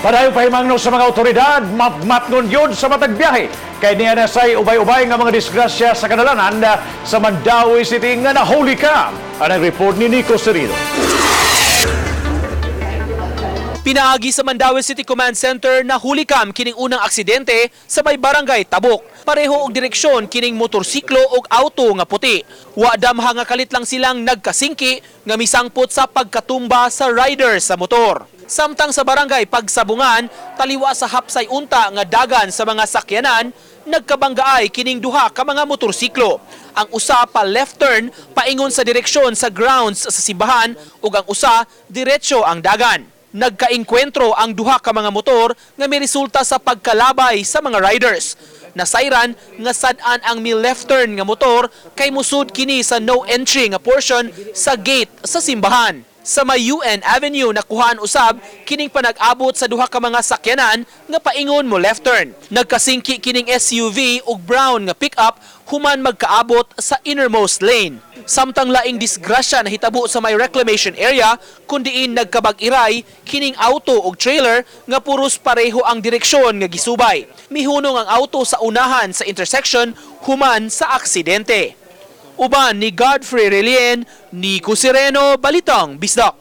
Padayon pahimangno sa mga otoridad, matmatnon yun sa matag biyahe. Kay niya na say ubay-ubay nga mga disgrasya sa kadalanan sa Mandaue City nga nahuli ka. Ang report ni Nico Serino. Pinaagi sa Mandaue City Command Center na hulikam kining unang aksidente sa may barangay Tabok. Pareho og direksyon kining motorsiklo ug auto nga puti. Wa damha nga kalit lang silang nagkasingki nga misangpot sa pagkatumba sa rider sa motor. Samtang sa barangay Pagsabungan, taliwa sa hapsay unta nga dagan sa mga sakyanan, nagkabanggaay kining duha ka mga motorsiklo. Ang usa pa left turn paingon sa direksyon sa grounds sa simbahan ug ang usa diretso ang dagan. Nagkaengkwentro ang duha ka mga motor nga miresulta sa pagkalabay sa mga riders. Nasayran nga sad-an ang mi left turn nga motor kay musud kini sa no entry nga portion sa gate sa simbahan. Sa may UN Avenue, nakuhaan usab kining panag-abot sa duha ka mga sakyanan nga paingon mo left turn. Nagkasingki kining SUV ug brown nga pickup human magkaabot sa innermost lane. Samtang laing disgrasya nahitabo sa may reclamation area kun diin nagkabag-iray kining auto ug trailer nga puros pareho ang direksyon nga gisubay. Mihunong ang auto sa unahan sa intersection human sa aksidente. Uban ni Godfrey Relien, Nico Sereno, Balitang Bisdak.